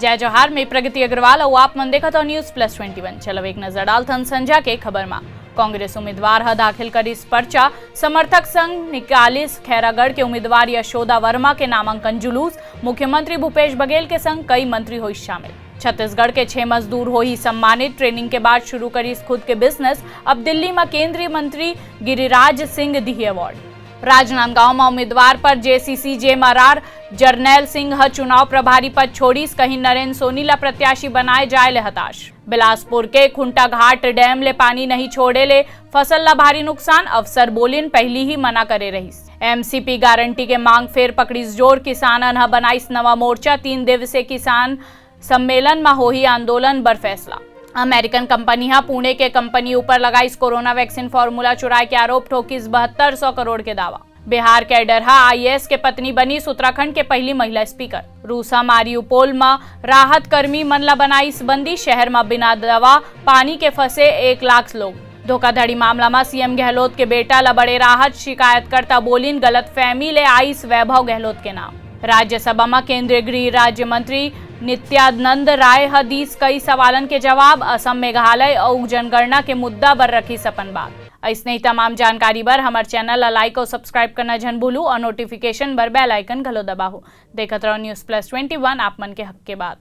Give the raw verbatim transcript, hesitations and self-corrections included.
जय जोहार, मैं प्रगति अग्रवाल अउ आप मन देखत हो News Plus Twenty One। चलो एक नजर डालथन संझा के खबर मा। कांग्रेस उम्मीदवार ह दाखिल करिस पर्चा, समर्थक संग निकालिस खैरागढ़ के उम्मीदवार यशोदा वर्मा के नामांकन जुलूस, मुख्यमंत्री भूपेश बघेल के संग कई मंत्री होइस शामिल। छत्तीसगढ़ के छह मजदूर होही सम्मानित, training के बाद शुरू करिस खुद के business, अब दिल्ली मा केंद्रीय मंत्री गिरिराज सिंह दिही award। राजनांदगांव मा उम्मीदवार पर जेसीसी जेएमआरआर जरनैल सिंह ह चुनाव प्रभारी पद छोड़िस, कहिन नरेंद्र सोनी ला प्रत्याशी बनाए जाए ले हताश। बिलासपुर के खुंटाघाट डैम ले पानी नहीं छोड़े ले फसल ला भारी नुकसान, अफसर बोलिन पहिली ही मना करे रहिस। एमसीपी गारंटी के मांग फेर पकड़िस जोर, किसानन ह बनाइस नवा मोर्चा, तीन दिवसीय किसान सम्मेलन म होही आंदोलन बर फैसला। अमेरिकन कंपनी ह पुणे के कंपनी ऊपर लगाइस कोरोना वैक्सीन formula चुराए के आरोप, ठोकिस बहत्तर सौ करोड़ के दावा। बिहार कैडर ह आईएएस के पत्नी बनिस उत्तराखंड के पहिली महिला स्पीकर। रूसा मारियुपोल म राहत कर्मी मन ला बनाइस बंदी, शहर म बिना दवा पानी के फंसे एक लाख लोग। धोखाधड़ी मामला म सीएम गहलोत के बेटा ला बड़े राहत, शिकायतकर्ता बोलिन गलतफहमी ले आइस वैभव गहलोत के नाम। राज्यसभा म केंद्रीय गृह राज्य मंत्री नित्यानंद राय ह दीस कई सवालन के जवाब, असम, मेघालय अउ जनगणना के मुद्दा बर रखिस अपन बात। अइसने ही तमाम जानकारी बर हमर चैनल ला like अउ subscribe करना झन भूलू अउ notification बर bell icon घलो दबाहू। देखत रहो News Plus Twenty One, आप मन के हक के बात।